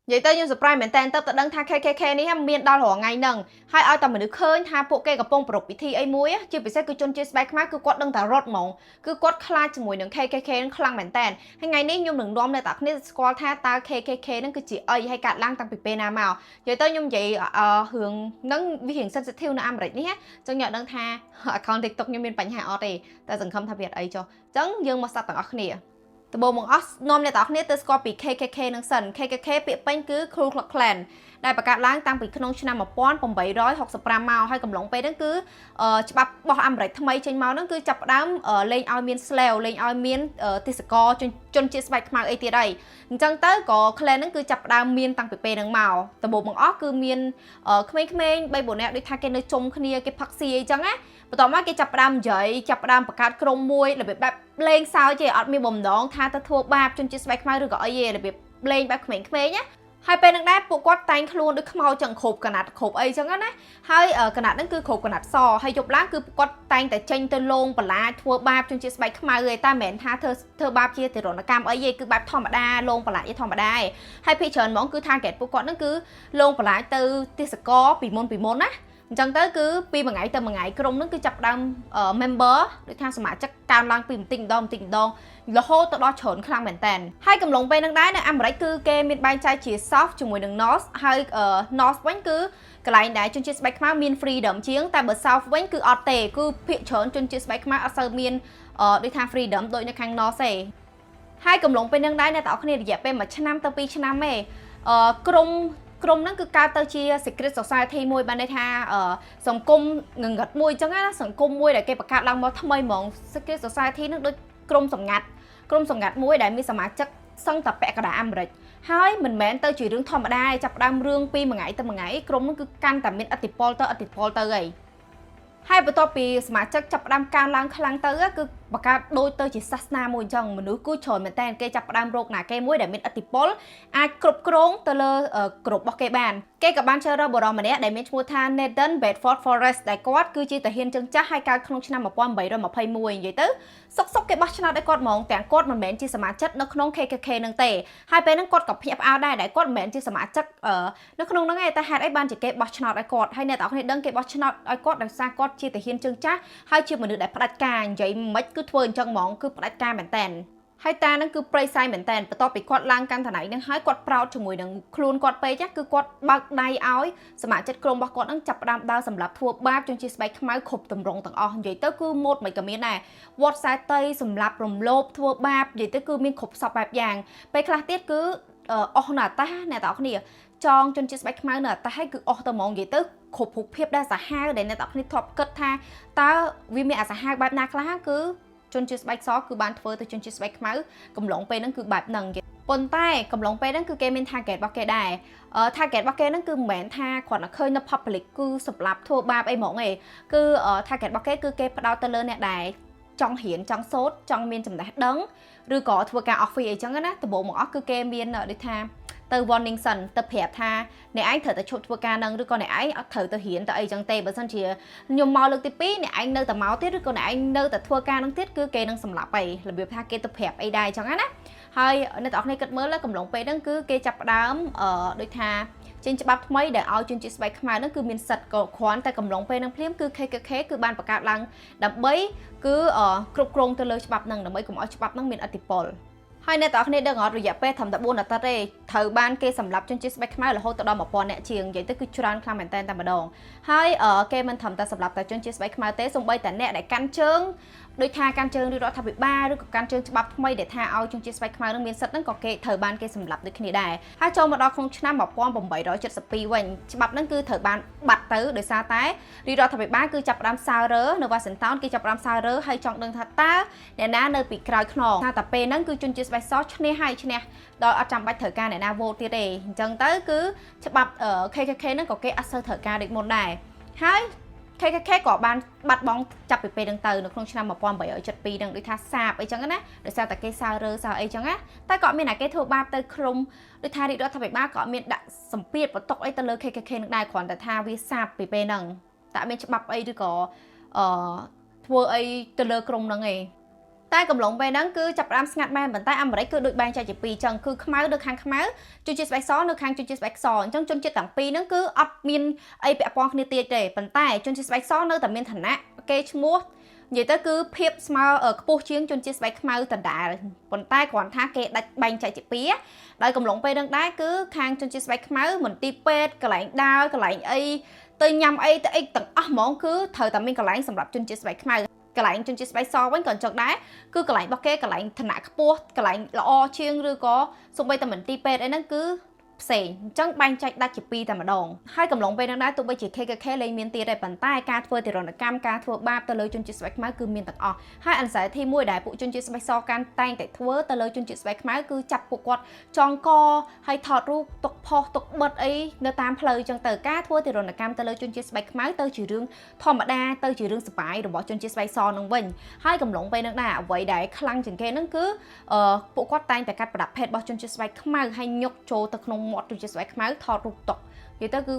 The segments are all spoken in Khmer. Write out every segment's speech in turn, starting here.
និយាយទៅខ្ញុំ surprise មែនតើទៅទៅដឹងថា KKK នេះមានដល់រាល់ថ្ងៃហ្នឹងហើយឲ្យតែមនុស្សឃើញថាពួកគេកំពុងប្រារព្ធពិធីអីមួយជាពិសេសគឺជនជាតិស្បែកខ្មៅគឺគាត់ដឹងតែរត់ហ្មងគឺគាត់ខ្លាចជាមួយនឹង KKK ហ្នឹងខ្លាំងមែនតើហើយថ្ងៃនេះខ្ញុំនឹងនាំអ្នកទាំងគ្នាស្គាល់ថាតើ KKK ហ្នឹងគឺជាអីហើយកើតឡើងតាំងពីពេលណាមកនិយាយទៅខ្ញុំនិយាយរឿងហ្នឹងវារៀង sensitive នៅអាមេរិកនេះចឹងខ្ញុំអត់ដឹងថា account TikTok ខ្ញុំមានបញ្ហាអត់ទេតែសង្ឃឹមថាវាអត់អីចុះចឹងយើងមកស្ដាប់ទាំងអស់គ្នាដំបូងមកអស់នាំអ្នកទាំងអស់គ្នាទៅស្គាល់ពី KKK នឹងសិន KKK ពាក្យពេញគឺ Ku Klux Klan ដែលបង្កើតឡើងតាំងពីក្នុងឆ្នាំ1865មកហើយកំឡុងពេលហ្នឹងគឺច្បាប់របស់អាមេរិកថ្មីចេញមកហ្នឹងគឺចាប់ផ្ដើមលែងឲ្យមាន slave លែងឲ្យមានទាសករជនជាតិស្បែកខ្មៅអីទៀតហើយអញ្ចឹងទៅក៏ Klan ហ្នឹងគឺចាប់ផ្ដើមមានតាំងពីពេលហ្នឹងមកដំបូងមកអស់គឺមានក្មេងៗ3 4នាក់ដូចថាគេនៅជុំគ្នាគេផឹកស៊ីអីចឹងណាបន្ទាប់មកគេចាប់ផ្ដើមនិយាយចាប់ផ្ដើមបង្កើតក្រុមមួយរបៀបបែបលេងសើចទេអត់មានបំណងថាទៅធ្វើបាបជនជាតិស្បែកខ្មៅឬក៏អីទេរបៀបលេងបែបក្មេងៗណាហើយពេលហ្នឹងដែរពួកគាត់តែងខ្លួនដូចខ្មោចចឹងគ្រប់កណាត់គ្រប់អីចឹងណាហើយកណាត់ហ្នឹងគឺគ្រប់កណាត់សហើយយប់ឡើងគឺគាត់តែងតែចេញទៅលងបន្លាចធ្វើបាបជនជាតិស្បែកខ្មៅឯតែមិនមែនថាធ្វើធ្វើបាបជាទារុណកម្មអីទេគឺបែបធម្មតាលងបន្លាចឯធម្មតាឯងហើយភាគច្រើនហ្មងគឺ target ពួកគាត់ហ្នឹងគឺលងបន្លាចទៅទាសករពីមុនពីមុនណាអញ្ចឹងទៅគឺពីមួយថ្ងៃទៅមួយថ្ងៃក្រុមហ្នឹងគឺចាប់ផ្ដើម member ដូចថាសមាជិកកើនឡើងពីបន្តិចម្ដងបន្តិចម្ដងរហូតទៅដល់ច្រើនខ្លាំងមែនតើហើយកំឡុងពេលហ្នឹងដែរនៅអាមេរិកគឺគេមានបែងចែកជា South ជាមួយនឹង North ហើយ North វិញគឺកន្លែងដែលជនជាតិស្បែកខ្មៅមាន freedom ជាងតែបើ South វិញគឺអត់ទេគឺភាគច្រើនជនជាតិស្បែកខ្មៅអត់សូវមានដូចថា freedom ដូចនៅខាង North ទេហើយកំឡុងពេលហ្នឹងដែរអ្នកទាំងអស់គ្នារយៈពេល1ឆ្នាំទៅ2ឆ្នាំទេក្រុមហ្នឹងគឺកើតទៅជា secret society មួយបានន័យថាសង្គមងងឹតមួយអញ្ចឹងណាសង្គមមួយដែលគេបង្កើតឡើងមកថ្មីហ្មង secret society ហ្នឹងដូចក្រុមសម្ងាត់ក្រុមសម្ងាត់មួយដែលមានសមាជិកសឹងតែពាក់កណ្ដាលអាមេរិកហើយមិនមែនទៅជារឿងធម្មតាទេចាប់ផ្ដើមរឿងពីមួយថ្ងៃទៅមួយថ្ងៃក្រុមហ្នឹងគឺកាន់តែមានឥទ្ធិពលទៅឥទ្ធិពលទៅហីហើយបន្ទាប់ពីសមាជិកចាប់ផ្ដើមកើនឡើងខ្លាំងទៅគឺបង្កើតដូចទៅជាសាសនាមួយអញ្ចឹងមនុស្សគឺច្រើនមែនតើគេចាប់ផ្ដើមរកណាគេមួយដែលមានឥទ្ធិពលអាចគ្រប់គ្រងទៅលើក្រុមរបស់គេបានគេក៏បានជ្រើសរើសបុរសម្នាក់ដែលមានឈ្មោះថា Nathan Bedford Forrest ដែលគាត់គឺជាទាហានជើងចាស់ហើយកើតក្នុងឆ្នាំ1821និយាយទៅសុកសុកគេបោះឆ្នោតឲ្យគាត់ហ្មងទាំងគាត់មិនមែនជាសមាជិកនៅក្នុង KKK នឹងទេហើយពេលហ្នឹងគាត់ក៏ភ្ញាក់ផ្អើលដែរដែលគាត់មិនមែនជាសមាជិកនៅក្នុងហ្នឹងឯងតែហេតុអីបានជាគេបោះឆ្នោតឲ្យគាត់ហើយអ្នកទាំងអស់គ្នាដឹងគេបោះឆ្នោតឲ្យគាត់ដោយសារគាត់ជាទាហានជើងចាស់ហើយជាមនុស្សដែលផ្ដាច់ការនិយាយមិនគឺធ្វើអញ្ចឹងហ្មងគឺផ្ដាច់ការមែនតើហើយតានឹងគឺព្រៃសាយមែនតើបន្ទាប់ពីគាត់ឡើងកាន់តំណែងនឹងហើយគាត់proud ជាមួយនឹងខ្លួនគាត់ពេកគឺគាត់បើកដៃឲ្យសមាជិកក្រុមរបស់គាត់នឹងចាប់ផ្ដើមដើរសម្រាប់ធ្វើបាបជនជាតិស្បែកខ្មៅគ្រប់ទម្រង់ទាំងអស់និយាយទៅគឺម៉ូតមិនក៏មានដែរវត្តខ្សែតីសម្រាប់រំលោភធ្វើបាបនិយាយទៅគឺមានគ្រប់សពបែបយ៉ាងពេលខ្លះទៀតគឺអស់នៅអាតាអ្នកទាំងអស់គ្នាចងជនជាតិស្បែកខ្មៅនៅអាតាឲ្យគឺអស់ទៅហ្មងនិយាយទៅគ្រប់រូបភាពដែលសាហាវដែលអ្នកទាំងអស់គ្នាធ្លាប់គិតថាតើវាមានអាសាហាវបែបណាខ្លះគឺជនជាតិស្បែកសគឺបានធ្វើទៅជនជាតិស្បែកខ្មៅកំឡុងពេលហ្នឹងគឺបែបហ្នឹងប៉ុន្តែកំឡុងពេលហ្នឹងគឺគេមាន target របស់គេដែរ target របស់គេហ្នឹងគឺមិនមែនថាគ្រាន់តែឃើញនៅ public គឺសម្លាប់ធ្វើបាបអីហ្មងឯងគឺ target របស់គេគឺគេផ្ដោតទៅលើអ្នកដែលចង់រៀនចង់សូត្រចង់មានចំណេះដឹងឬក៏ធ្វើការ office អីចឹងណាដំបូងមកអស់គឺគេមានដូចថាទៅ warning សិនទៅប្រាប់ថាអ្នកឯងត្រូវតែឈប់ធ្វើការនឹងឬក៏អ្នកឯងអត់ត្រូវទៅរៀនទៅអីចឹងទេបើសិនជាខ្ញុំមកលើកទី2អ្នកឯងនៅតែមកទៀតឬក៏អ្នកឯងនៅតែធ្វើការនឹងទៀតគឺគេនឹងសម្លាប់អីរបៀបថាគេទៅប្រាប់អីដែរចឹងណាហើយអ្នកទាំងអស់គ្នាគិតមើលកំឡុងពេលហ្នឹងគឺគេចាប់ផ្ដើមអឺដូចថាចេញច្បាប់ថ្មីដែលឲ្យជនជាតិស្បែកខ្មៅហ្នឹងគឺមានសិទ្ធិក៏គ្រាន់តែកំឡុងពេលហ្នឹងភ្លាមគឺ KKK គឺបានបង្កើតឡើងដើម្បីគឺគ្រប់គ្រងទៅលើច្បាប់ហ្នឹងដើម្បីកុំឲ្យច្បាប់ហ្នឹងមានឥទ្ធិពលហើយអ្នកទាំងអស់គ្នាដឹងអត់រយៈពេលត្រឹមតែ4អាទិត្យទេត្រូវបានគេសម្លាប់ជនជាតិស្បែកខ្មៅរហូតទៅដល់1000នាក់ជាងនិយាយទៅគឺច្រើនខ្លាំងមែនតើតែម្ដងហើយគេមិនត្រឹមតែសម្លាប់តែជនជាតិស្បែកខ្មៅទេសូម្បីតែអ្នកដែលកាន់ជើងដូចថាកាន់ជើងឬរដ្ឋាភិបាលឬក៏កាន់ជើងច្បាប់ថ្មីដែលថាឲ្យជនជាតិស្បែកខ្មៅនឹងមានសិទ្ធិហ្នឹងក៏គេត្រូវបានគេសម្លាប់ដូចគ្នាដែរហើយចូលមកដល់ក្នុងឆ្នាំ1872វិញច្បាប់ហ្នឹងគឺត្រូវបានបាត់ទៅដោយសារតែរាជរដ្ឋាភិបាលគឺចាប់ផ្ដើមសើរើនៅវ៉ាស៊ីនតោនគេចាប់ផ្ដើមសើរើហើយចង់ដឹងថាតើអ្នកណានៅពីក្រោយខ្នងថាតែពេលហ្នឹងគឺជនជាតិស្បែកសឈ្នះហើយឈ្នះដល់អត់ចាំបាច់ត្រូវការអ្នកណាវោតទៀតទេអញ្ចឹងទៅគឺច្បាប់ KKK ហ្នឹងក៏គេអត់សូវត្រូវការដូចមុនដែរហើយ KKK ក៏បានបាត់បង់ចាប់ពីពេលហ្នឹងទៅនៅក្នុងឆ្នាំ1872ហ្នឹងដូចថាសាបអីចឹងណាដោយសារតែគេសើរើសើអីចឹងណាតែក៏អត់មានអ្នកគេធ្វើបាបទៅក្រុមដូចថារាជរដ្ឋាភិបាលក៏អត់មានដាក់សម្ពាធបន្ទុកអីទៅលើ KKK នឹងដែរគ្រាន់តែថាវាសាបពីពេលហ្នឹងតែអត់មានច្បាប់អីឬក៏អឺធ្វើអីទៅលើក្រុមហ្នឹងឯង។ តែកំឡុងពេលហ្នឹងគឺចាប់ផ្ដើមស្ងាត់មែនប៉ុន្តែអាមេរិកគឺដូចបែងចែកជាពីរចឹងគឺខ្មៅនៅខាងខ្មៅជនជាតិស្បែកសនៅខាងជនជាតិស្បែកសអញ្ចឹងជនជាតិទាំងពីរហ្នឹងគឺអត់មានអីពាក់ព័ន្ធគ្នាទៀតទេប៉ុន្តែជនជាតិស្បែកសនៅតែមានឋានៈគេឈ្មោះនិយាយទៅគឺភាពស្មើខ្ពស់ជាងជនជាតិស្បែកខ្មៅដដែលប៉ុន្តែគ្រាន់ថាគេដាច់បែងចែកជាពីរដោយកំឡុងពេលហ្នឹងដែរគឺខាងជនជាតិស្បែកខ្មៅមន្ទីរពេទ្យកន្លែងដើរកន្លែងអីទៅញ៉ាំអីទៅអីទាំងអស់ហ្មងគឺត្រូវតែមានកន្លែងសម្រាប់ជនជាតិស្បែកខ្មៅកន្លែងជនជាតិស្បែកសវិញក៏អញ្ចឹងដែរគឺកន្លែងរបស់គេកន្លែងឋានៈខ្ពស់កន្លែងល្អជាងឬក៏សូម្បីតែមន្ទីរពេទ្យអីហ្នឹងគឺផ្សេងអញ្ចឹងបែងចែកដាច់ជាពីរតែម្ដងហើយកំឡុងពេលហ្នឹងដែរទោះបីជា KKK លែងមានទៀតដែរប៉ុន្តែការធ្វើទារុណកម្មការធ្វើបាបទៅលើជនជាតិស្បែកខ្មៅគឺមានទាំងអស់ហើយ anxiety មួយដែលពួកជនជាតិស្បែកសកាន់តែងតែធ្វើទៅលើជនជាតិស្បែកខ្មៅគឺចាប់ពួកគាត់ចងកហើយថតរូបទុកផុសទុកបិទអីនៅតាមផ្លូវអញ្ចឹងទៅការធ្វើទារុណកម្មទៅលើជនជាតិស្បែកខ្មៅទៅជារឿងធម្មតាទៅជារឿងសប្បាយរបស់ជនជាតិស្បែកសនឹងវិញហើយកំឡុងពេលហ្នឹងដែរអ្វីដែលខ្លាំងជាងគេហ្នឹងគឺអឺពួកគាត់តែងតែកាត់ប្រដាប់ភេទរបស់ជនជាតិស្បែកខ្មៅហើយញុកចូលទៅក្នុងមាត់ជនជាតិស្បែកខ្មៅថតរូបទុកនិយាយទៅគឺ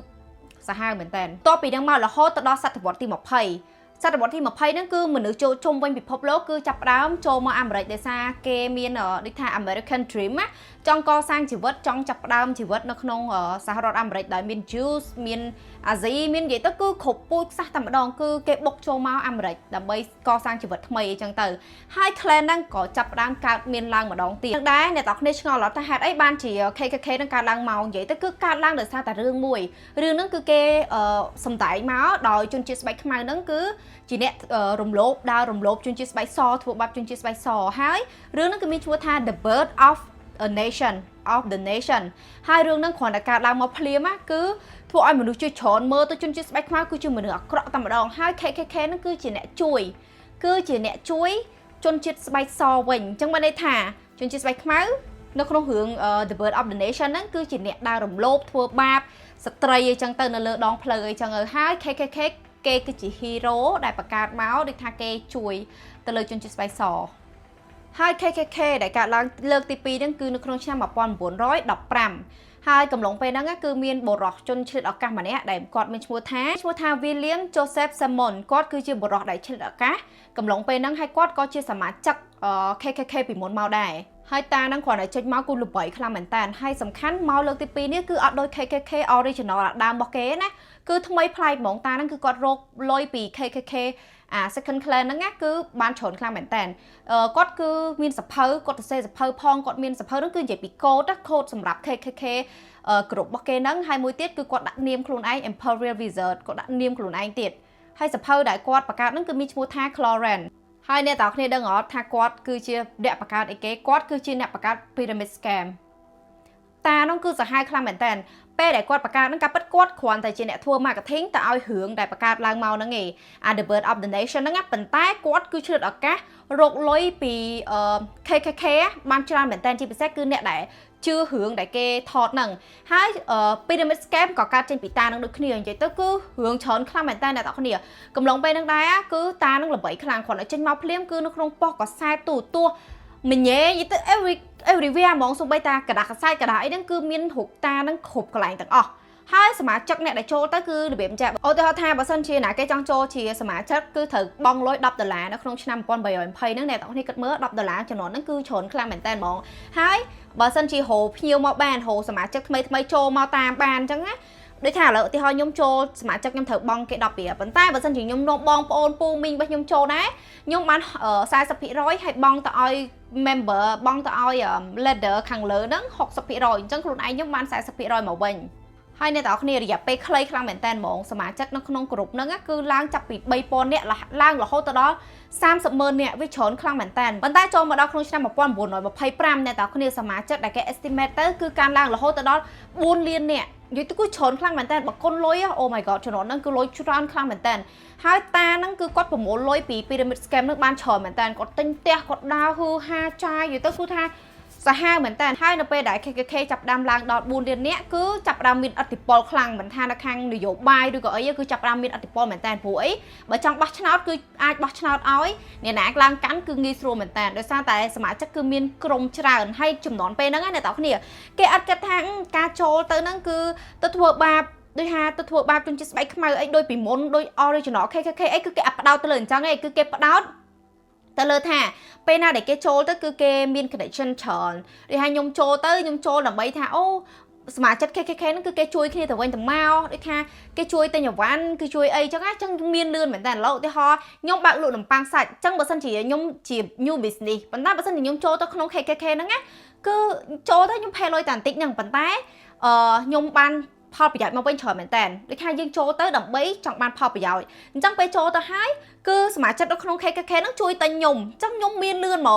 សាហាវមែនតើតពីហ្នឹងមករហូតទៅដល់សតវត្សទី20សតវត្សទី20ហ្នឹងគឺមនុស្សចូលជុំវិញពិភពលោកគឺចាប់ផ្ដើមចូលមកអាមេរិកដោយសារគេមានដូចថា American Dream ណាចង់កសាងជីវិតចង់ចាប់ផ្ដើមជីវិតនៅក្នុងសហរដ្ឋអាមេរិកដោយមាន Jews មានអាស៊ីមាននិយាយទៅគឺគ្រប់ពូជសាសន៍តែម្ដងគឺគេបុកចូលមកអាមេរិកដើម្បីកសាងជីវិតថ្មីអីចឹងទៅហើយ Klan ហ្នឹងក៏ចាប់ផ្ដើមកើតមានឡើងម្ដងទៀតដែរអ្នកទាំងគ្នាឆ្ងល់ថាហេតុអីបានជា KKK ហ្នឹងកើតឡើងមកនិយាយទៅគឺកើតឡើងដោយសារតែរឿងមួយរឿងហ្នឹងគឺគេសំដែងមកដោយជនជាតិស្បែកខ្មៅហ្នឹងគឺជាអ្នករំលោភដើររំលោភជនជាតិស្បែកសធ្វើបាបជនជាតិស្បែកសហើយរឿងហ្នឹងគឺមានឈ្មោះថា The Birth of a Nation of the Nation ហើយរឿងហ្នឹងគ្រាន់តែកើតឡើងមកភ្លាមណាគឺធ្វើឲ្យមនុស្សជាច្រើនមើលទៅជនជាតិស្បែកខ្មៅគឺជាមនុស្សអាក្រក់តែម្ដងហើយ KKK ហ្នឹងគឺជាអ្នកជួយគឺជាអ្នកជួយជនជាតិស្បែកសវិញអញ្ចឹងបានន័យថាជនជាតិស្បែកខ្មៅនៅក្នុងរឿង The Birth of the Nation ហ្នឹងគឺជាអ្នកដើររំលោភធ្វើបាបស្ត្រីអីចឹងទៅនៅលើដងផ្លូវអីចឹងទៅហើយ KKK គេគឺជា hero ដែលបង្កើតមកដូចថាគេជួយទៅលើជនជាតិស្បែកសហើយ KKK ដែលកើតឡើងលើកទី2ហ្នឹងគឺនៅក្នុងឆ្នាំ1915ហើយកំឡុងពេលហ្នឹងគឺមានបុរសជនឆ្លៀតឱកាសម្នាក់ដែលគាត់មានឈ្មោះថាឈ្មោះថា William Joseph Simon គាត់គឺជាបុរសដែលឆ្លៀតឱកាសកំឡុងពេលហ្នឹងហើយគាត់ក៏ជាសមាជិក KKK ពីមុនមកដែរហើយតាហ្នឹងគ្រាន់តែចេញមកគឺល្បីខ្លាំងមែនតើហើយសំខាន់មកលើកទី2នេះគឺអត់ដូច KKK original ដើមរបស់គេណាគឺថ្មីប្លែកហ្មងតាហ្នឹងគឺគាត់រកលុយពី KKK អា second Klan ហ្នឹងណាគឺបានច្រើនខ្លាំងមែនតើគាត់គឺមានសៀវភៅគាត់ទៅសេសៀវភៅផងគាត់មានសៀវភៅហ្នឹងគឺនិយាយពីកូដកូដសម្រាប់ KKK គ្រប់របស់គេហ្នឹងហើយមួយទៀតគឺគាត់ដាក់នាមខ្លួនឯង Imperial Wizard គាត់ដាក់នាមខ្លួនឯងទៀតហើយសៀវភៅដែលគាត់បង្កើតហ្នឹងគឺមានឈ្មោះថា Clarence ហើយអ្នកទាំងគ្នាដឹងអត់ថាគាត់គឺជាអ្នកបង្កើតអីគេគាត់គឺជាអ្នកបង្កើត Pyramid Scam តានោះគឺសាហាវខ្លាំងមែនតើពេលដែលគាត់បង្កើតហ្នឹងការពិតគាត់គ្រាន់តែជាអ្នកធ្វើ marketing ទៅឲ្យរឿងដែលបង្កើតឡើងមកហ្នឹងឯងអា The Birth of the Nation ហ្នឹងណាប៉ុន្តែគាត់គឺឆ្លៀតឱកាសរកលុយពី KKK បានច្រើនមែនតើជាពិសេសគឺអ្នកដែលជឿរឿងដែលគេថតហ្នឹងហើយ Pyramid Scam ក៏កើតចេញពីតានឹងដូចគ្នានិយាយទៅគឺរឿងច្រើនខ្លាំងមែនតើអ្នកទាំងគ្នាកំឡុងពេលហ្នឹងដែរគឺតានឹងល្បីខ្លាំងគ្រាន់តែចេញមកភ្លាមគឺនៅក្នុងប៉ុស្តិ៍កាសែតទូទស្សន៍មញ៉េនិយាយទៅ everywhere ហ្មងសូម្បីតាក្រដាសកាសែតក្រដាសអីហ្នឹងគឺមានរូបតាហ្នឹងគ្រប់កន្លែងទាំងអស់ហើយសមាជិកអ្នកដែលចូលទៅគឺរបៀបចាឧទាហរណ៍ថាបើសិនជាណាគេចង់ចូលជាសមាជិកគឺត្រូវបង់លុយ10ដុល្លារនៅក្នុងឆ្នាំ1820ហ្នឹងអ្នកទាំងគ្នាគិតមើល10ដុល្លារចំនួនហ្នឹងគឺច្រើនខ្លាំងមែនតើហ្មងហើយបើសិនជាហៅភ្ញៀវមកបានហៅសមាជិកថ្មីថ្មីចូលមកតាមបានអញ្ចឹងណាដូចថាឥឡូវឧទាហរណ៍ខ្ញុំចូលសមាជិកខ្ញុំត្រូវបង់គេ10រៀលប៉ុន្តែបើសិនជាខ្ញុំនាំបងប្អូនពូមីងរបស់ខ្ញុំចូលដែរខ្ញុំបាន40%ហើយបង់ទៅឲ្យ member បង់ទៅឲ្យ leader ខាងលើហ្នឹង60%អញ្ចឹងខ្លួនឯងខ្ញុំបាន40%មកវិញហើយអ្នកទាំងអស់គ្នារយៈពេលខ្លីខ្លាំងមែនតើហ្មងសមាជិកនៅក្នុងក្រុមហ្នឹងគឺឡើងចាប់ពី3000នាក់ឡើងរហូតទៅដល់30ម៉ឺននាក់វាច្រើនខ្លាំងមែនតើប៉ុន្តែចូលមកដល់ក្នុងឆ្នាំ1925អ្នកទាំងអស់គ្នាសមាជិកដែលគេ estimate ទៅគឺកើនឡើងរហូតទៅដល់4លាននាក់និយាយទៅគឺច្រើនខ្លាំងមែនតើបើគុណលុយ Oh my god ជំនាន់ហ្នឹងគឺលុយច្រើនខ្លាំងមែនតើហើយតាហ្នឹងគឺគាត់ប្រមូលលុយពី pyramid scam ហ្នឹងបានច្រើនមែនតើគាត់ទិញផ្ទះគាត់ដើរហ៊ឺហាចាយនិយាយទៅគឺថាសាហាវមែនតើហើយនៅពេលដែល KKK ចាប់ផ្ដើមឡើងដល់4លាននាក់គឺចាប់ផ្ដើមមានឥទ្ធិពលខ្លាំងមិនថានៅខាងនយោបាយឬក៏អីគឺចាប់ផ្ដើមមានឥទ្ធិពលមែនតើព្រោះអីបើចង់បោះឆ្នោតគឺអាចបោះឆ្នោតឲ្យអ្នកណាឡើងកាន់គឺងាយស្រួលមែនតើដោយសារតែសមាជិកគឺមានក្រុមច្រើនហើយចំនួនពេលហ្នឹងណាអ្នកទាំងគ្នាគេអត់គិតថាការចូលទៅហ្នឹងគឺទៅធ្វើបាបដូចថាទៅធ្វើបាបជនជាតិស្បែកខ្មៅអីដូចពីមុនដូច original KKK អីគឺគេអត់ផ្ដោតទៅលើអញ្ចឹងឯងគឺគេផ្ដោតទៅ ទៅលើថាពេលណាដែលគេចូលទៅគឺគេមាន connection ច្រើនដូចថាខ្ញុំចូលទៅខ្ញុំចូលដើម្បីថាអូសមាជិក KKK ហ្នឹងគឺគេជួយគ្នាទៅវិញទៅមកដូចថាគេជួយទិញអីវ៉ាន់គឺជួយអីចឹងណាចឹងមានលឿនមែនតើឥឡូវឧទាហរណ៍ខ្ញុំបើកលក់នំប៉័ងសាច់ចឹងបើសិនជាខ្ញុំជា new business ប៉ុន្តែបើសិនជាខ្ញុំចូលទៅក្នុង KKK ហ្នឹងណាគឺចូលទៅខ្ញុំ pay លុយតែបន្តិចហ្នឹងប៉ុន្តែខ្ញុំបានផលប្រយោជន៍មកវិញច្រើនមែនតើដូចថាយើងចូលទៅដើម្បីចង់បានផលប្រយោជន៍អញ្ចឹងពេលចូលទៅហើយគឺសមាជិកនៅក្នុង KKK ហ្នឹងជួយទិញខ្ញុំអញ្ចឹងខ្ញុំមានលឿនហ្ម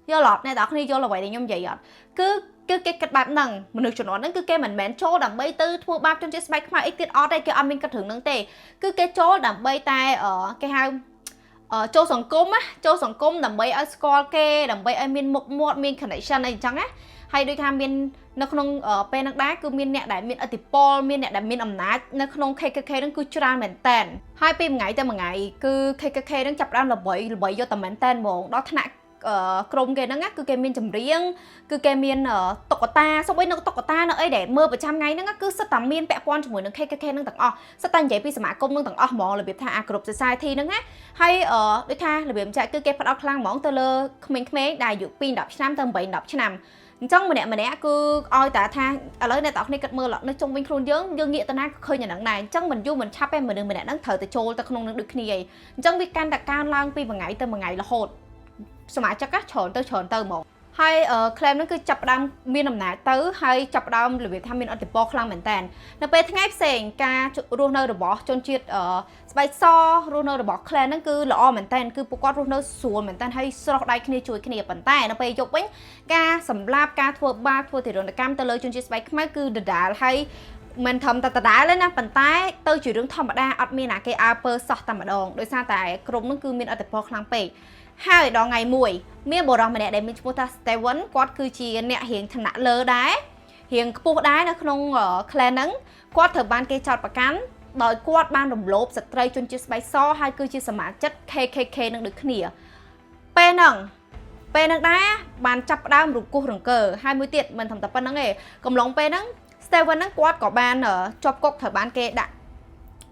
ងយល់អត់អ្នកទាំងអស់គ្នាយល់អ្វីដែលខ្ញុំនិយាយអត់គឺគឺគេគិតបែបហ្នឹងមនុស្សជំនាន់ហ្នឹងគឺគេមិនមែនចូលដើម្បីទៅធ្វើបាបជនជាតិស្បែកខ្មៅអីទៀតអត់ទេគេអត់មានគិតរឿងហ្នឹងទេគឺគេចូលដើម្បីតែគេហៅចូលសង្គមណាចូលសង្គមដើម្បីឲ្យស្គាល់គេដើម្បីឲ្យមានមុខមាត់មាន connection អីអញ្ចឹងណាហើយដូចថាមាននៅក្នុងពេលហ្នឹងដែរគឺមានអ្នកដែលមានឥទ្ធិពលមានអ្នកដែលមានអំណាចនៅក្នុង KKK ហ្នឹងគឺច្រើនមែនតើហើយពីមួយថ្ងៃទៅមួយថ្ងៃគឺ KKK ហ្នឹងចាប់ផ្ដើមល្បីល្បីយកតែមែនតើហ្មងដល់ថ្នាក់ក្រុមគេហ្នឹងគឺគេមានចម្រៀងគឺគេមានតុក្កតាសូម្បីនៅតុក្កតានៅអីដែលមើលប្រចាំថ្ងៃហ្នឹងគឺសិតតែមានពាក់ព័ន្ធជាមួយនឹង KKK ហ្នឹងទាំងអស់សិតតែនិយាយពីសមាគមហ្នឹងទាំងអស់ហ្មងរបៀបថាអាគ្រប់ society ហ្នឹងណាហើយដូចថារបៀបចាក់គឺគេផ្ដោតខ្លាំងហ្មងទៅលើក្មេងៗដែលអាយុពី10ឆ្នាំទៅ8 10ឆ្នាំអញ្ចឹងម្នាក់ម្នាក់គឺឲ្យតែថាឥឡូវអ្នកទាំងអស់គ្នាគិតមើលនៅជុំវិញខ្លួនយើងយើងងាកទៅណាក៏ឃើញអាហ្នឹងដែរអញ្ចឹងមិនយូរមិនឆាប់ទេមនុស្សម្នាក់ហ្នឹងត្រូវតែចូលទៅក្នុងនឹងដូចគ្នាឯងអញ្ចឹងវាកាន់តែកើនឡើងពីមួយថ្ងៃទៅមួយថ្ងៃរហូតសមាជិកច្រើនទៅច្រើនទៅហ្មងហើយ clan ហ្នឹងគឺចាប់ផ្ដើមមានអំណាចទៅហើយចាប់ផ្ដើមរបៀបថាមានឥទ្ធិពលខ្លាំងមែនតើនៅពេលថ្ងៃផ្សេងការរស់នៅរបស់ជនជាតិស្បែកសរស់នៅរបស់ clan ហ្នឹងគឺល្អមែនតើគឺពួកគាត់រស់នៅស្រួលមែនតើហើយស្រស់ដៃគ្នាជួយគ្នាប៉ុន្តែនៅពេលយប់វិញការសម្លាប់ការធ្វើបាបធ្វើទារុណកម្មទៅលើជនជាតិស្បែកខ្មៅគឺដដែលហើយមិនធំតែដដែលទេណាប៉ុន្តែទៅជារឿងធម្មតាអត់មានអាគេអើពើសោះតែម្ដងដោយសារតែក្រុមហ្នឹងគឺមានឥទ្ធិពលខ្លាំងពេកហើយដល់ថ្ងៃមួយមានបុរសម្នាក់ដែលមានឈ្មោះថា Steven គាត់គឺជាអ្នករៀងឋានៈលើដែររៀងខ្ពស់ដែរនៅក្នុង clan ហ្នឹងគាត់ត្រូវបានគេចោទប្រកាន់ដោយគាត់បានរំលោភស្ត្រីជនជាតិស្បែកសហើយគឺជាសមាជិក KKK នឹងដូចគ្នាពេលហ្នឹងពេលហ្នឹងដែរបានចាប់ផ្ដើមរង្គោះរង្គើហើយមួយទៀតមិនត្រឹមតែប៉ុណ្្នឹងទេកំឡុងពេលហ្នឹង Steven ហ្នឹងគាត់ក៏បានជាប់គុកត្រូវបានគេដាក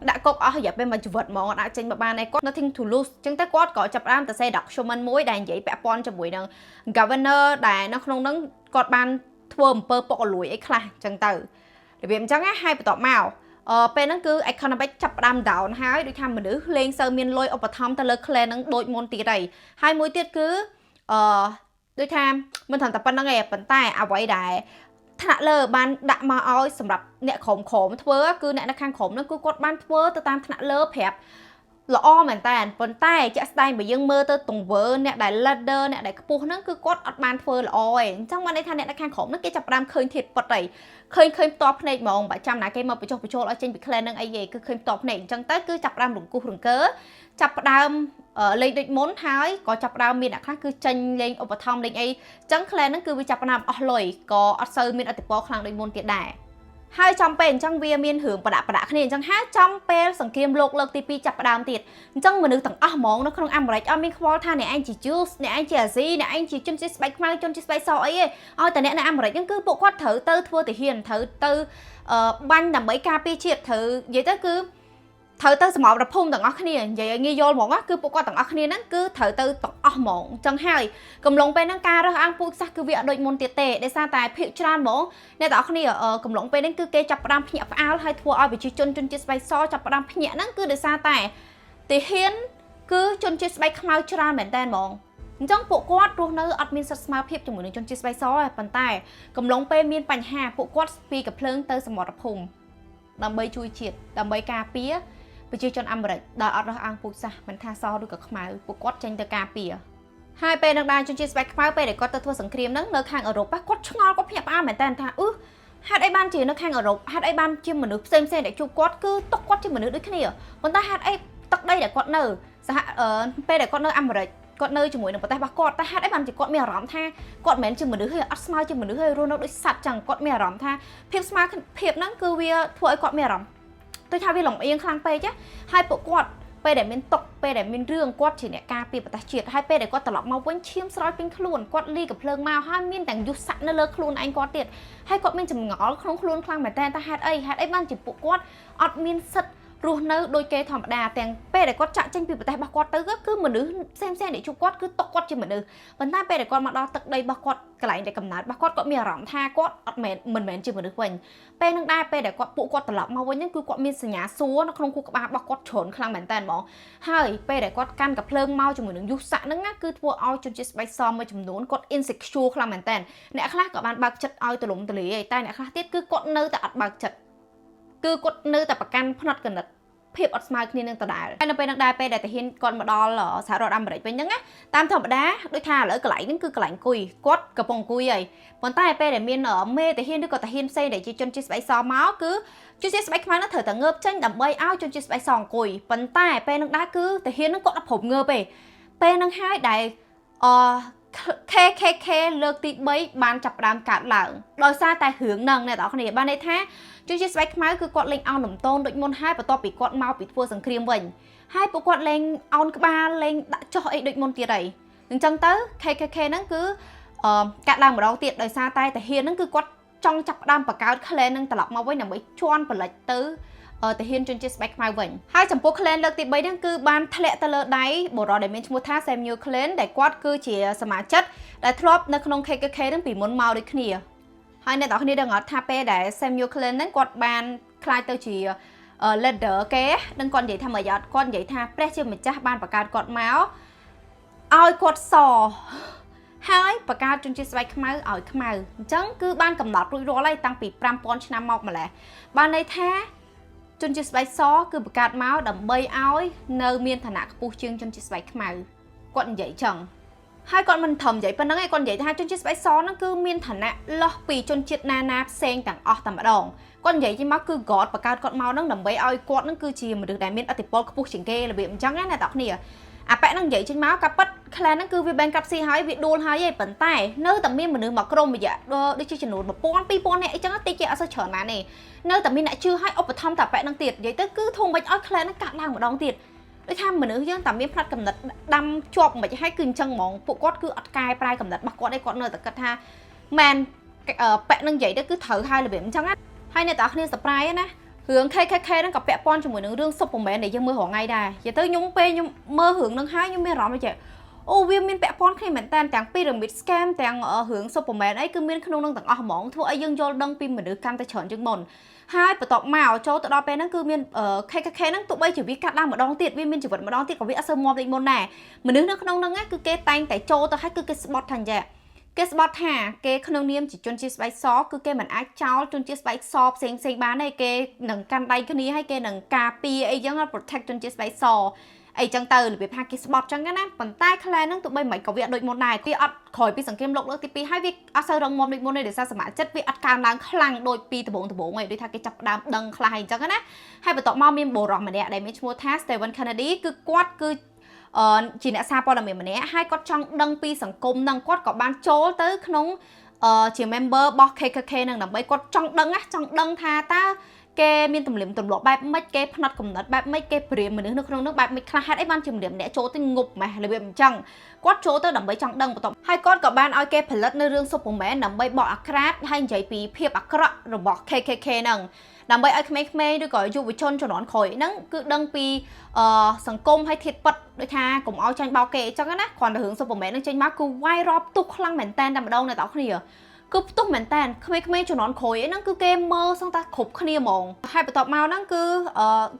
់ដាក់គុកអស់រយៈពេលមួយជីវិតហ្មងដាក់ចេញមកបានឯគាត់ nothing to lose អញ្ចឹងទៅគាត់ក៏ចាប់ផ្ដើមទៅសេ document មួយដែលនិយាយពាក់ព័ន្ធជាមួយនឹង governor ដែលនៅក្នុងហ្នឹងគាត់បានធ្វើអំពើពុករលួយអីខ្លះអញ្ចឹងទៅរបៀបអញ្ចឹងណាហើយបន្ទាប់មកអឺពេលហ្នឹងគឺ economic ចាប់ផ្ដើម down ហើយដូចថាមនុស្សលេងសូវមានលុយឧបត្ថម្ភទៅលើ clan ហ្នឹងដូចមុនទៀតហើយហើយមួយទៀតគឺអឺដូចថាមិនត្រឹមតែប៉ុណ្្នឹងទេប៉ុន្តែអ្វីដែលថ្នាក់លើបានដាក់មកឲ្យសម្រាប់អ្នកក្រុមក្រុមធ្វើគឺអ្នកនៅខាងក្រុមហ្នឹងគឺគាត់បានធ្វើទៅតាមថ្នាក់លើប្រាប់ល្អមែនតើប៉ុន្តែជាក់ស្ដែងបើយើងមើលទៅទង្វើអ្នកដែល leader អ្នកដែលខ្ពស់ហ្នឹងគឺគាត់អត់បានធ្វើល្អទេអញ្ចឹងបានន័យថាអ្នកនៅខាងក្រុមហ្នឹងគេចាប់ផ្ដើមឃើញធាតុពិតហើយឃើញឃើញផ្ទាល់ភ្នែកហ្មងបើចាំណាគេមកបញ្ចុះបញ្ចូលឲ្យចេញពី clan ហ្នឹងអីទេគឺឃើញផ្ទាល់ភ្នែកអញ្ចឹងទៅគឺចាប់ផ្ដើមរង្គោះរង្គើចាប់ផ្ដើមលេងដូចមុនហើយក៏ចាប់ផ្ដើមមានអ្នកខ្លះគឺចេញលេងឧបត្ថម្ភលេងអីអញ្ចឹង clan ហ្នឹងគឺវាចាប់ផ្ដើមអស់លុយក៏អត់សូវមានឥទ្ធិពលខ្លាំងដូចមុនទៀតដែរហើយចំពេលអញ្ចឹងវាមានរឿងប្រដាក់ប្រដាក់គ្នាអញ្ចឹងហើយចំពេលសង្គ្រាមលោកលើកទី2ចាប់ផ្ដើមទៀតអញ្ចឹងមនុស្សទាំងអស់ហ្មងនៅក្នុងអាមេរិកអត់មានខ្វល់ថាអ្នកឯងជា Jews អ្នកឯងជាអាស៊ីអ្នកឯងជាជនជាតិស្បែកខ្មៅជនជាតិស្បែកសអីទេឲ្យតែអ្នកនៅអាមេរិកហ្នឹងគឺពួកគាត់ត្រូវទៅធ្វើទាហានត្រូវទៅបាញ់ដើម្បីការពារជាតិត្រូវនិយាយទៅគឺត្រូវទៅសមរភូមិទាំងអស់គ្នានិយាយឲ្យងាយយល់ហ្មងគឺពួកគាត់ទាំងអស់គ្នាហ្នឹងគឺត្រូវទៅទាំងអស់ហ្មងអញ្ចឹងហើយកំឡុងពេលហ្នឹងការរើសអើងពូជសាសន៍គឺវាអត់ដូចមុនទៀតទេដោយសារតែភាគច្រើនហ្មងអ្នកទាំងអស់គ្នាកំឡុងពេលហ្នឹងគឺគេចាប់ផ្ដើមភ្ញាក់ផ្អើលហើយធ្វើឲ្យប្រជាជនជនជាតិស្បែកសចាប់ផ្ដើមភ្ញាក់ហ្នឹងគឺដោយសារតែទាហានគឺជនជាតិស្បែកខ្មៅច្រើនមែនតើហ្មងអញ្ចឹងពួកគាត់រស់នៅអត់មានសិទ្ធិស្មើភាពជាមួយនឹងជនជាតិស្បែកសទេប៉ុន្តែកំឡុងពេលមានបញ្ហាពួកគាត់ស្ពីកភ្លើងទៅសមរភូមិដើម្បីជួយជាតិដើម្បីការពារប្រជាជនអាមេរិកដោយអត់រើសអើងពូជសាសន៍មិនថាសឬក៏ខ្មៅពួកគាត់ចេញទៅការពារហើយពេលនឹងដែរជនជាតិស្បែកខ្មៅពេលដែលគាត់ទៅធ្វើសង្គ្រាមហ្នឹងនៅខាងអឺរ៉ុបគាត់ឆ្ងល់គាត់ភ្ញាក់ផ្អើលមែនតើថាអឺហេតុអីបានជានៅខាងអឺរ៉ុបហេតុអីបានជាមនុស្សផ្សេងផ្សេងដែលជួបគាត់គឺទុកគាត់ជាមនុស្សដូចគ្នាប៉ុន្តែហេតុអីទឹកដីដែលគាត់នៅសហពេលដែលគាត់នៅអាមេរិកគាត់នៅជាមួយនឹងប្រទេសរបស់គាត់តែហេតុអីបានជាគាត់មានអារម្មណ៍ថាគាត់មិនមែនជាមនុស្សទេអត់ស្មើជាមនុស្សទេរស់នៅដូចសត្វចឹងគាត់មានអារម្មណ៍ថាភាពស្មើភាពហ្នឹងគឺវាធ្វើឲ្យគាត់មានអារម្មណ៍ដូចថាវាលំអៀងខ្លាំងពេកហើយពួកគាត់ពេលដែលមានទុក្ខពេលដែលមានរឿងគាត់ជាអ្នកការពារប្រទេសជាតិហើយពេលដែលគាត់ត្រឡប់មកវិញឈាមស្រោចពេញខ្លួនគាត់លីកំភ្លើងមកហើយមានទាំងយុស័កនៅលើខ្លួនឯងគាត់ទៀតហើយគាត់មានចម្ងល់ក្នុងខ្លួនខ្លាំងមែនតើតែហេតុអីហេតុអីបានជាពួកគាត់អត់មានសិទ្ធិ រស់នៅដូចគេធម្មតាទាំងពេលដែលគាត់ចាក់ចេញពីប្រទេសរបស់គាត់ទៅគឺមនុស្សផ្សេងផ្សេងដែលជួបគាត់គឺຕົកគាត់ជាមនុស្សប៉ុន្តែពេលដែលគាត់មកដល់ទឹកដីរបស់គាត់កន្លែងដែលកំណើតរបស់គាត់គាត់មានអារម្មណ៍ថាគាត់អត់មែនមិនមែនជាមនុស្សវិញពេលនឹងដែរពេលដែលគាត់ពួកគាត់ត្រឡប់មកវិញហ្នឹងគឺគាត់មានសញ្ញាសួរនៅក្នុងខួរក្បាលរបស់គាត់ច្រើនខ្លាំងមែនតើហ្មងហើយពេលដែលគាត់កាន់កាំភ្លើងមកជាមួយនឹងយុស័កហ្នឹងណាគឺធ្វើឲ្យជនជាតិស្បែកសមួយចំនួនគាត់ insecure ខ្លាំងមែនតើអ្នកខ្លះក៏បានបើកចិត្តឲ្យទលំទលាយតែអ្នកខ្លះទៀតគឺគាត់នៅតែអត់បើកចិត្តគឺគាត់នៅតែប្រកាន់ផ្នត់គណិតភាពអត់ស្មើគ្នានឹងដដែលហើយនៅពេលនឹងដែរពេលដែលទាហានគាត់មកដល់សហរដ្ឋអាមេរិកវិញហ្នឹងណាតាមធម្មតាដូចថាឥឡូវកន្លែងហ្នឹងគឺកន្លែងអង្គុយគាត់កំពុងអង្គុយហើយប៉ុន្តែពេលដែលមានមេទាហានឬក៏ទាហានផ្សេងដែលជាជនជាតិស្បែកសមកគឺជនជាតិស្បែកខ្មៅហ្នឹងត្រូវតែងើបចេញដើម្បីឲ្យជនជាតិស្បែកសអង្គុយប៉ុន្តែពេលហ្នឹងដែរគឺទាហានហ្នឹងគាត់អត់ព្រមងើបទេពេលហ្នឹងហើយដែលអ KKK លើកទី3បានចាប់ផ្ដើមកើតឡើងដោយសារតែរឿងហ្នឹងអ្នកនរគ្នាបានន័យថាជនជាតិស្បែកខ្មៅគឺគាត់លេងអោនលំទោនដូចមុនហើយបន្ទាប់ពីគាត់មកពីធ្វើសង្គ្រាមវិញហើយពួកគាត់លេងអោនក្បាលលេងដាក់ចុះអីដូចមុនទៀតហើយអញ្ចឹងទៅ KKK ហ្នឹងគឺអឺកាត់ឡើងម្ដងទៀតដោយសារតែទាហានហ្នឹងគឺគាត់ចង់ចាប់ផ្ដើមបង្កើត clan ហ្នឹងត្រឡប់មកវិញដើម្បីជន់ផលិតទៅទាហានជនជាតិស្បែកខ្មៅវិញហើយចំពោះ clan លើកទី3ហ្នឹងគឺបានធ្លាក់ទៅលើដៃបុរសដែលមានឈ្មោះថា Samuel Clan ដែលគាត់គឺជាសមាជិកដែលធ្លាប់នៅក្នុង KKK ហ្នឹងពីមុនមកដូចគ្នាហើយអ្នកនរគ្នាដឹងអត់ថាពេលដែល Samuel Clan ហ្នឹងគាត់បានក្លាយទៅជា leader គេនឹងគាត់និយាយថាម៉េចអត់គាត់និយាយថាព្រះជាម្ចាស់បានបង្កើតគាត់មកឲ្យគាត់សហើយបង្កើតជនជាតិស្បែកខ្មៅឲ្យខ្មៅអញ្ចឹងគឺបានកំណត់រួចរាល់ហើយតាំងពី5000ឆ្នាំមកម្លេះបានន័យថាជនជាតិស្បែកសគឺបង្កើតមកដើម្បីឲ្យនៅមានឋានៈខ្ពស់ជាងជនជាតិស្បែកខ្មៅគាត់និយាយចឹងហើយគាត់មិនត្រឹមនិយាយប៉ុណ្្នឹងឯងគាត់និយាយថាជនជាតិស្បែកសហ្នឹងគឺមានឋានៈលើសពីជនជាតិណាណាផ្សេងទាំងអស់តែម្ដងគាត់និយាយចេញមកគឺ God បង្កើតគាត់មកហ្នឹងដើម្បីឲ្យគាត់ហ្នឹងគឺជាមនុស្សដែលមានឥទ្ធិពលខ្ពស់ជាងគេរបៀបអញ្ចឹងណាអ្នកទាំងគ្នាអាប៉ែហ្នឹងនិយាយចេញមកកាពិត clan ហ្នឹងគឺវា bankruptcy ហើយវាដួលហើយឯងប៉ុន្តែនៅតែមានមនុស្សមកក្រុមរយៈដូចជាចំនួន1000 2000នាក់អីចឹងតិចជាអត់សូវច្រើនណាស់ទេនៅតែមានអ្នកជឿឲ្យឧបត្ថម្ភតាប៉ែហ្នឹងទៀតនិយាយទៅគឺធំមិនឲ្យ clan ហ្នឹងកាត់ឡើងម្ដងទៀតដូចថាមនុស្សយើងតែមានផ្នែកកំណត់ដាំជាប់មិនហើយគឺអញ្ចឹងហ្មងពួកគាត់គឺអត់កែប្រែកំណត់របស់គាត់ទេគាត់នៅតែគិតថាមែនប៉ែនឹងនិយាយទៅគឺត្រូវហើយរបៀបអញ្ចឹងណាហើយអ្នកទាំងអស់គ្នា surprise ណារឿង KKK ហ្នឹងក៏ពាក់ព័ន្ធជាមួយនឹងរឿង Superman ដែលយើងមើលរាល់ថ្ងៃដែរនិយាយទៅខ្ញុំពេលខ្ញុំមើលរឿងហ្នឹងហើយខ្ញុំមានអារម្មណ៍ថាអូវាមានពាក់ព័ន្ធគ្នាមែនតើទាំង Pyramid Scam ទាំងរឿង Superman អីគឺមានក្នុងនឹងទាំងអស់ហ្មងធ្វើឲ្យយើងយល់ដឹងពីមនុស្សកាន់តែច្រើនជាងមុនហើយបន្ទាប់មកចូលទៅដល់ពេលហ្នឹងគឺមាន KKK ហ្នឹងទោះបីជាវាកាត់ឡើងម្ដងទៀតវាមានជីវិតម្ដងទៀតក៏វាអត់សូវមាំដូចមុនដែរមនុស្សនៅក្នុងហ្នឹងគឺគេតែងតែចូលទៅហើយគឺគេស្បត់ថាអញ្ចឹងគេស្បត់ថាគេក្នុងនាមជាជនជាតិស្បែកសគឺគេមិនអាចចោលជនជាតិស្បែកសផ្សេងផ្សេងបានទេគេនឹងកាន់ដៃគ្នាហើយគេនឹងការពារអីចឹង protect ជនជាតិស្បែកសអីចឹងទៅរបៀបថាគេស្បត់ចឹងណាប៉ុន្តែ clan ហ្នឹងទោះបីមិនក៏វាអត់ដូចមុនដែរវាអត់ក្រោយពីសង្គ្រាមលោកលើកទី2ហើយវាអត់សូវរឹងមាំដូចមុនទេដោយសារសមាជិកវាអត់កើនឡើងខ្លាំងដូចពីដំបូងដំបូងឯងដូចថាគេចាប់ផ្ដើមដឹងខ្លះអីចឹងណាហើយបន្ទាប់មកមានបុរសម្នាក់ដែលមានឈ្មោះថា Steven Kennedy គឺគាត់គឺជាអ្នកសារព័ត៌មានម្នាក់ហើយគាត់ចង់ដឹងពីសង្គមនឹងគាត់ក៏បានចូលទៅក្នុងជា member របស់ KKK នឹងដើម្បីគាត់ចង់ដឹងណាចង់ដឹងថាតើគេមានទំនៀមទម្លាប់បែបម៉េចគេផ្នត់កំណត់បែបម៉េចគេព្រាមមនុស្សនៅក្នុងនោះបែបម៉េចខ្លះហេតុអីបានជាម្នាក់ម្នាក់ចូលទៅងប់ម៉េះរបៀបអញ្ចឹងគាត់ចូលទៅដើម្បីចង់ដឹងបន្ទាប់ហើយគាត់ក៏បានឲ្យគេផលិតនៅរឿង Superman ដើម្បីបកអាក្រាតហើយនិយាយពីភាពអាក្រក់របស់ KKK ហ្នឹងដើម្បីឲ្យក្មេងៗឬក៏យុវជនជំនាន់ក្រោយហ្នឹងគឺដឹងពីអឺសង្គមហើយធាតុពិតដូចថាកុំឲ្យចាញ់បោកគេអញ្ចឹងណាគ្រាន់តែរឿង Superman ហ្នឹងចេញមកគឺ viral ផ្ទុះខ្លាំងមែនតើតែម្ដងអ្នកទាំងគ្នាគឺផ្ទុះមែនតើក្មេងៗជំនាន់ក្រោយអីហ្នឹងគឺគេមើលសឹងតែគ្រប់គ្នាហ្មងហើយបន្ទាប់មកហ្នឹងគឺ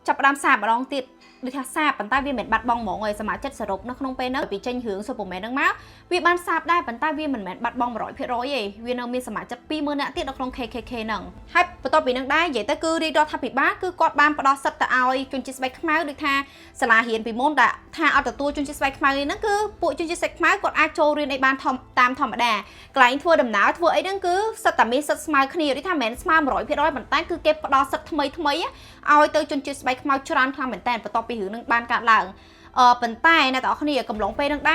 ចាប់ផ្ដើមសាកម្ដងទៀតដូចថាសាបប៉ុន្តែវាមិនបាត់បង់ហ្មងឯងសមាជិកសរុបនៅក្នុងពេលហ្នឹងពីចេញរឿង Superman ហ្នឹងមកវាបានសាបដែរប៉ុន្តែវាមិនមែនបាត់បង់100%ទេវានៅមានសមាជិក20000នាក់ទៀតនៅក្នុង KKK ហ្នឹងហើយបន្ទាប់ពីហ្នឹងដែរនិយាយទៅគឺរាជរដ្ឋាភិបាលគឺគាត់បានផ្ដល់សិទ្ធិទៅឲ្យជនជាតិស្បែកខ្មៅដូចថាសាលារៀនពីមុនដែលថាអត់ទទួលជនជាតិស្បែកខ្មៅហ្នឹងគឺពួកជនជាតិស្បែកខ្មៅគាត់អាចចូលរៀនអីបានធម្មតាមធម្មតាកន្លែងធ្វើដំណើរធ្វើអីហ្នឹងគឺសិទ្ធតែមានសិទ្ធស្មើគ្នាដូចថាមិនមែនស្មើ100%ប៉ុន្តែគឺគេផ្ដល់សិទ្ធថ្មីថ្មីឲ្យទៅជនជាតិស្បែកខ្មៅច្រើនខ្លាំងមែនតើបន្ទាប់ពីរឿងហ្នឹងបានកើតឡើងអឺប៉ុន្តែអ្នកទាំងអស់គ្នាកំឡុងពេលហ្នឹងដែ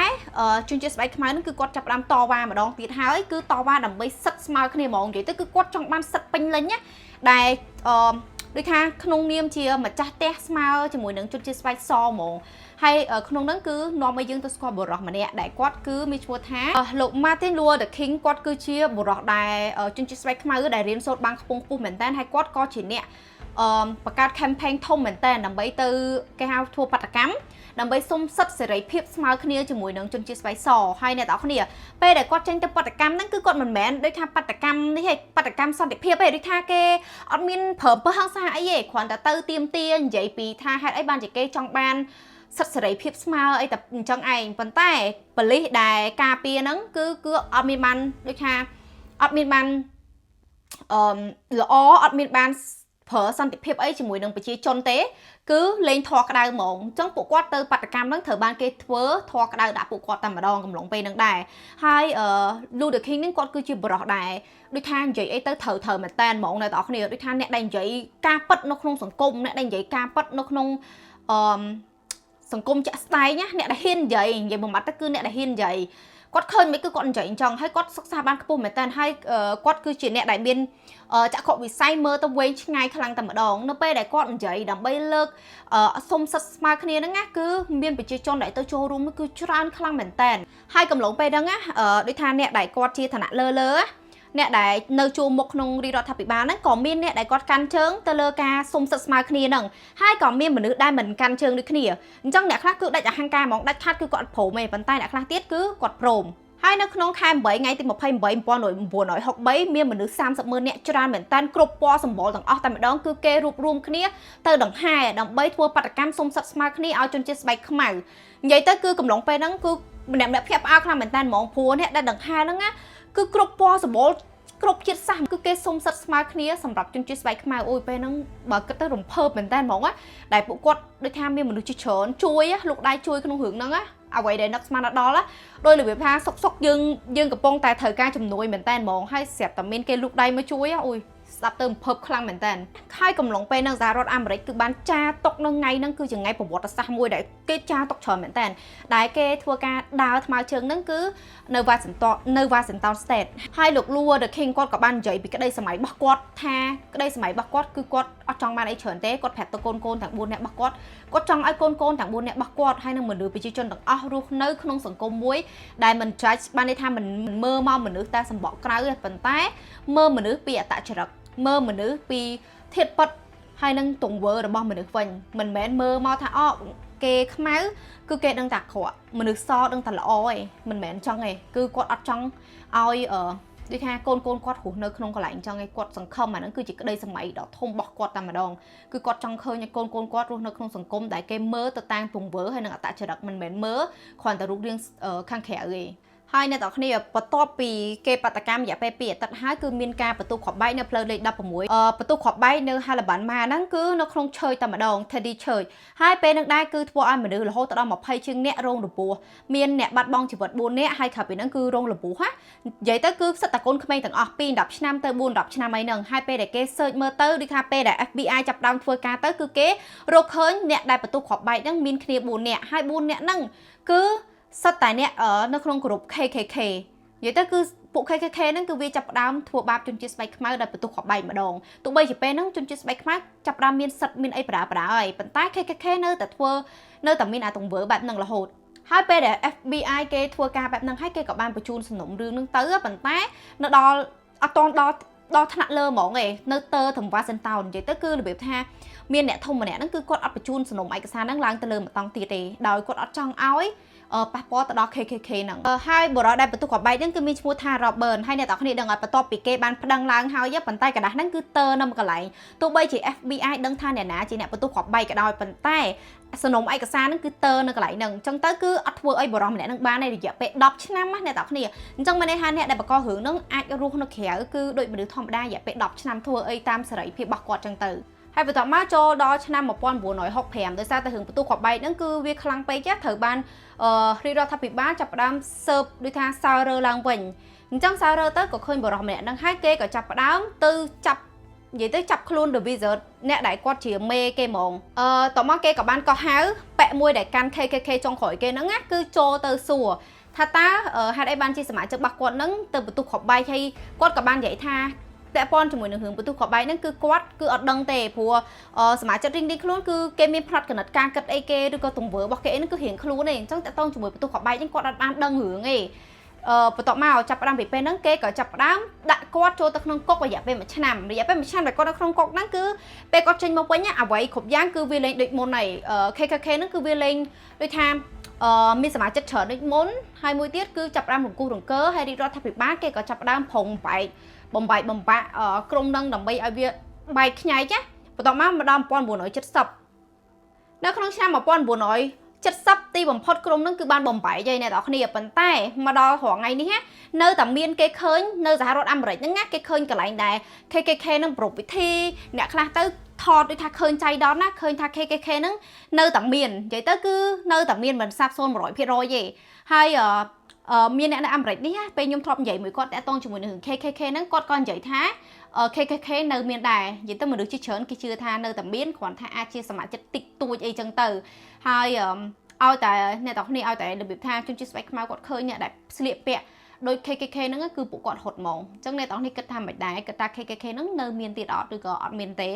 រជនជាតិស្បែកខ្មៅហ្នឹងគឺគាត់ចាប់ផ្ដើមតវ៉ាម្ដងទៀតហើយគឺតវ៉ាដើម្បីសិទ្ធស្មើគ្នាហ្មងនិយាយទៅគឺគាត់ចង់បានសិទ្ធពេញលេញណាដែលអឺដូចថាក្នុងនាមជាម្ចាស់ផ្ទះស្មើជាមួយនឹងជនជាតិស្បែកសហ្មងហើយក្នុងហ្នឹងគឺនាំឲ្យយើងទៅស្គាល់បុរសម្នាក់ដែលគាត់គឺមានឈ្មោះថាលោក Martin Luther King គាត់គឺជាបុរសដែលជនជាតិស្បែកខ្មៅដែលរៀនសូត្របានខ្ពង់ខ្ពស់មែនតើហើយគាត់ក៏ជាអ្នក បង្កើត campaign ធំមែនតើដើម្បីទៅគេហៅធ្វើបាតុកម្មដើម្បីសុំសិទ្ធិសេរីភាពស្មើគ្នាជាមួយនឹងជនជាតិស្បែកសហើយអ្នកទាំងអស់គ្នាពេលដែលគាត់ចេញទៅបាតុកម្មហ្នឹងគឺគាត់មិនមែនដូចថាបាតុកម្មនេះឯងបាតុកម្មសន្តិភាពឯងដូចថាគេអត់មានប្រើអំពើហិង្សាអីទេគ្រាន់តែទៅទាមទារនិយាយពីថាហេតុអីបានជាគេចង់បានសិទ្ធិសេរីភាពស្មើអីតែអញ្ចឹងឯងប៉ុន្តែប៉ូលីសដែលការពារហ្នឹងគឺគឺអត់មានបានដូចថាអត់មានបានអឺល្អអត់មានបានប្រើសន្តិភាពអីជាមួយនឹងប្រជាជនទេ គឺលេងធေါ်ក្តៅហ្មងអញ្ចឹងពួកគាត់ទៅបាតុកម្មហ្នឹងត្រូវបានគេធ្វើធေါ်ក្តៅដាក់ពួកគាត់តែម្ដងកំឡុងពេលហ្នឹងដែរហើយអឺ Luther King ហ្នឹងគាត់គឺជាប្រុសដែរដូចថានិយាយអីទៅត្រូវត្រូវមែនតែនហ្មងអ្នកទាំងអស់គ្នាដូចថាអ្នកដែលនិយាយការពិតនៅក្នុងសង្គមអ្នកដែលនិយាយការពិតនៅក្នុងអឺសង្គមជាក់ស្ដែងណាអ្នកដែលហ៊ាននិយាយនិយាយមួយម៉ាត់ទៅគឺអ្នកដែលហ៊ាននិយាយគាត់ឃើញមិនគឺគាត់និយាយអញ្ចឹងហើយគាត់សិក្សាបានខ្ពស់មែនតើហើយគាត់គឺជាអ្នកដែលមានចក្ខុវិស័យមើលទៅវែងឆ្ងាយខ្លាំងតែម្ដងនៅពេលដែលគាត់និយាយដើម្បីលើកសុំសិទ្ធិស្មើគ្នាហ្នឹងណាគឺមានប្រជាជនដែលទៅចូលរួមគឺច្រើនខ្លាំងមែនតើហើយកំឡុងពេលហ្នឹងណាដូចថាអ្នកដែលគាត់ជាឋានៈលើលើអ្នកដែលនៅជួរមុខក្នុងរាជរដ្ឋាភិបាលហ្នឹងក៏មានអ្នកដែលគាត់កាន់ជើងទៅលើការសុំសិទ្ធិស្មើគ្នាហ្នឹងហើយក៏មានមនុស្សដែលមិនកាន់ជើងដូចគ្នាអញ្ចឹងអ្នកខ្លះគឺដាច់អហង្ការហ្មងដាច់ខាតគឺគាត់អត់ព្រមទេប៉ុន្តែអ្នកខ្លះទៀតគឺគាត់ព្រមហើយនៅក្នុងខែ8ថ្ងៃទី28 1963មានមនុស្ស30ម៉ឺននាក់ច្រើនមែនតើគ្រប់ពណ៌សម្បុរទាំងអស់តែម្ដងគឺគេរួបរวมគ្នាទៅដង្ហែដើម្បីធ្វើបាតុកម្មសុំសិទ្ធិស្មើគ្នាឲ្យជនជាតិស្បែកខ្មៅនិយាយទៅគឺកំឡុងពេលហ្នឹងគឺម្នាក់ម្នាក់ភ្ញាក់ផ្អើលខ្លាំងមែនតើហ្មងព្រោះអ្នកដែលដង្ហែហ្នឹងណាគឺគ្រប់ពណ៌សម្បុរគ្រប់ជាតិសាសន៍គឺគេសុំសិទ្ធិស្មើគ្នាសម្រាប់ជនជាតិស្បែកខ្មៅអូយពេលហ្នឹងបើគិតទៅរំភើបមែនតើហ្មងណាដែលពួកគាត់ដូចថាមានមនុស្សជាច្រើនជួយលោកដៃជួយក្នុងរឿងហ្នឹងណាអ្វីដែលនឹកស្មានដល់ដោយរបៀបថាសុកសុកយើងយើងកំពុងតែត្រូវការជំនួយមែនតើហ្មងហើយស្រាប់តែមានគេលូកដៃមកជួយអូយស្ដាប់ទៅរំភើបខ្លាំងមែនតើហើយកំឡុងពេលនឹងសហរដ្ឋអាមេរិកគឺបានចាទុកនៅថ្ងៃហ្នឹងគឺជាថ្ងៃប្រវត្តិសាស្ត្រមួយដែលគេចាទុកច្រើនមែនតើដែលគេធ្វើការដើរថ្មើរជើងហ្នឹងគឺនៅ Washington នៅ Washington State ហើយលោក Luther King គាត់ក៏បាននិយាយពីក្តីស្រមៃរបស់គាត់ថាក្តីស្រមៃរបស់គាត់គឺគាត់អត់ចង់បានអីច្រើនទេគាត់ប្រាប់ទៅកូនកូនទាំង4នាក់របស់គាត់គាត់ចង់ឲ្យកូនកូនទាំង4នាក់របស់គាត់ហើយនិងមនុស្សប្រជាជនទាំងអស់រស់នៅក្នុងសង្គមមួយដែលមិន judge បានន័យថាមិនមើលមកមនុស្សតែសម្បកក្រៅទេប៉ុន្តែមើលមនុស្សពីអត្តចរិតមើលមនុស្សពីធាតុពិតហើយនឹងទង្វើរបស់មនុស្សវិញមិនមែនមើលមកថាអូគេខ្មៅគឺគេដឹងតែអាក្រក់មនុស្សសដឹងតែល្អឯងមិនមែនចឹងឯងគឺគាត់អត់ចង់ឲ្យអឺដូចថាកូនកូនគាត់រស់នៅក្នុងកន្លែងចឹងឯងគាត់សង្ឃឹមអាហ្នឹងគឺជាក្តីស្រមៃដ៏ធំរបស់គាត់តែម្ដងគឺគាត់ចង់ឃើញឲ្យកូនកូនគាត់រស់នៅក្នុងសង្គមដែលគេមើលទៅតាមទង្វើហើយនឹងអត្តចរិតមិនមែនមើលគ្រាន់តែរូបរាងខាងក្រៅទេហើយអ្នកទាំងគ្នាបន្ទាប់ពីគេបាតុកម្មរយៈពេល2អាទិត្យហើយគឺមានការបន្ទុះគ្រាប់បែកនៅផ្លូវលេខ16អឺបន្ទុះគ្រាប់បែកនៅ Alabama ហ្នឹងគឺនៅក្នុង church តែម្ដង Teddy Church ហើយពេលហ្នឹងដែរគឺធ្វើឲ្យមនុស្សរហូតដល់20ជាងអ្នករងរបួសមានអ្នកបាត់បង់ជីវិត4នាក់ហើយក្រៅពីហ្នឹងគឺរងរបួសណានិយាយទៅគឺសិតតែកូនក្មេងទាំងអស់ពី10ឆ្នាំទៅ4 10ឆ្នាំអីហ្នឹងហើយពេលដែលគេ search មើលទៅដូចថាពេលដែល FBI ចាប់ដើមធ្វើការទៅគឺគេរកឃើញអ្នកដែលបន្ទុះគ្រាប់បែកហ្នឹងមានគ្នា4នាក់ហើយ4នាក់ហ្នឹងគឺសិតតែអ្នកនៅក្នុងក្រុម KKK និយាយទៅគឺពួក KKK ហ្នឹងគឺវាចាប់ផ្ដើមធ្វើបាបជនជាតិស្បែកខ្មៅដោយបន្ទុះគ្រាប់បែកម្ដងទោះបីជាពេលហ្នឹងជនជាតិស្បែកខ្មៅចាប់ផ្ដើមមានសិទ្ធិមានអីប្រាប្រាហើយប៉ុន្តែ KKK នៅតែធ្វើនៅតែមានអាទង្វើបែបហ្នឹងរហូតហើយពេលដែល FBI គេធ្វើការបែបហ្នឹងហើយគេក៏បានបញ្ជូនសំណុំរឿងហ្នឹងទៅប៉ុន្តែនៅដល់អត់តដល់ដល់ថ្នាក់លើហ្មងឯងនៅទៅត្រឹម Washington និយាយទៅគឺរបៀបថាមានអ្នកធំម្នាក់ហ្នឹងគឺគាត់អត់បញ្ជូនសំណុំឯកសារហ្នឹងឡើងទៅលើម្តងទៀតទេដោយគាត់អត់ចង់ឲ្យប៉ះពាល់ទៅដល់ KKK ហ្នឹងហើយបុរសដែលបន្ទុះគ្រាប់បែកហ្នឹងគឺមានឈ្មោះថា Robert ហើយអ្នកទាំងគ្នាដឹងហើយបន្ទាប់ពីគេបានប្តឹងឡើងហើយប៉ុន្តែក្រដាសហ្នឹងគឺទើនៅមួយកន្លែងទោះបីជា FBI ដឹងថាអ្នកណាជាអ្នកបន្ទុះគ្រាប់បែកក៏ដោយប៉ុន្តែសំណុំឯកសារហ្នឹងគឺទើនៅកន្លែងហ្នឹងអញ្ចឹងទៅគឺអត់ធ្វើអីបុរសម្នាក់ហ្នឹងបានในរយៈពេល10ឆ្នាំណាអ្នកទាំងគ្នាអញ្ចឹងមានន័យថាអ្នកដែលបង្ករឿងហ្នឹងអាចរស់នៅក្រៅគឺដូចមនុស្សធម្មតារយៈពេល10ឆ្នាំធ្វើអីតាមសេរីភាពរបស់គាត់អញ្ចឹងទៅហើយបន្ទាប់មកចូលដល់ឆ្នាំ1965ដោយសារតែរឿងបន្ទុះគ្រាប់បែកហ្នឹងគឺវាខ្លាំងពេកត្រូវបានអឺរាជរដ្ឋាភិបាលចាប់ផ្ដើមស៊ើបដូចថាសើរើឡើងវិញអញ្ចឹងសើរើទៅក៏ឃើញបុរសម្នាក់ហ្នឹងហើយគេក៏ចាប់ផ្ដើមទៅចាប់និយាយទៅចាប់ខ្លួន The Wizard អ្នកដែលគាត់ជាមេគេហ្មងអឺតមកគេក៏បានកោះហៅប៉ែមួយដែលកាន់ KKK ចុងក្រោយគេហ្នឹងណាគឺចូលទៅសួរថាតើហេតុអីបានជាសមាជិករបស់គាត់ហ្នឹងទៅបន្ទុះគ្រាប់បែកហើយគាត់ក៏បាននិយាយថាពាក់ព័ន្ធជាមួយនឹងរឿងបន្ទុះគ្រាប់បែកហ្នឹងគឺគាត់គឺអត់ដឹងទេព្រោះសមាជិករៀងៗខ្លួនគឺគេមានផ្នត់គណិតការគិតអីគេឬក៏ទង្វើរបស់គេហ្នឹងគឺរៀងខ្លួនទេអញ្ចឹងតាក់ទងជាមួយបន្ទុះគ្រាប់បែកហ្នឹងគាត់អត់បានដឹងរឿងទេ បន្ទាប់មកចាប់ផ្ដើមពីពេលហ្នឹងគេក៏ចាប់ផ្ដើមដាក់គាត់ចូលទៅក្នុងគុករយៈពេល1ឆ្នាំរយៈពេល1ឆ្នាំដែលគាត់នៅក្នុងគុកហ្នឹងគឺពេលគាត់ចេញមកវិញអ្វីគ្រប់យ៉ាងគឺវាលែងដូចមុនហើយ KKK ហ្នឹងគឺវាលែងដូចថាមានសមាជិកច្រើនដូចមុនហើយមួយទៀតគឺចាប់ផ្ដើមរង្គោះរង្គើហើយរាជរដ្ឋាភិបាលគេក៏ចាប់ផ្ដើមប្រុងបែកបំបែកបំបាក់ក្រុមនឹងដើម្បីឲ្យវាបែកខ្ញែកណាបន្ទាប់មកមកដល់1970នៅក្នុងឆ្នាំ1970ទីបំផុតក្រុមនឹងគឺបានបំបែកហើយអ្នកនរគ្នាប៉ុន្តែមកដល់រាល់ថ្ងៃនេះនៅតែមានគេឃើញនៅសហរដ្ឋអាមេរិកហ្នឹងណាគេឃើញកន្លែងដែល KKK នឹងប្រារព្ធពិធីអ្នកខ្លះទៅថតដូចថាឃើញចៃដន្យណាឃើញថា KKK ហ្នឹងនៅតែមាននិយាយទៅគឺនៅតែមានមិនសាបសូន្យ100%ទេហើយអឺមានអ្នកនៅអាមេរិកនេះពេលខ្ញុំធ្លាប់និយាយមួយគាត់តាក់ទងជាមួយនឹង KKK ហ្នឹងគាត់ក៏និយាយថា KKK នៅមានដែរនិយាយទៅមនុស្សជាច្រើនគេជឿថានៅតែមានគ្រាន់ថាអាចជាសមាជិកតិចតួចអីចឹងទៅហើយឲ្យតែអ្នកទាំងគ្នាឲ្យតែរបៀបថាជនជាតិស្បែកខ្មៅគាត់ឃើញអ្នកដែលស្លៀកពាក់ដូច KKK ហ្នឹងគឺពួកគាត់ហត់ហ្មងអញ្ចឹងអ្នកទាំងនេះគិតថាមិនដែរគិតថា KKK ហ្នឹងនៅមានទៀតអត់ឬក៏អត់មានទេ?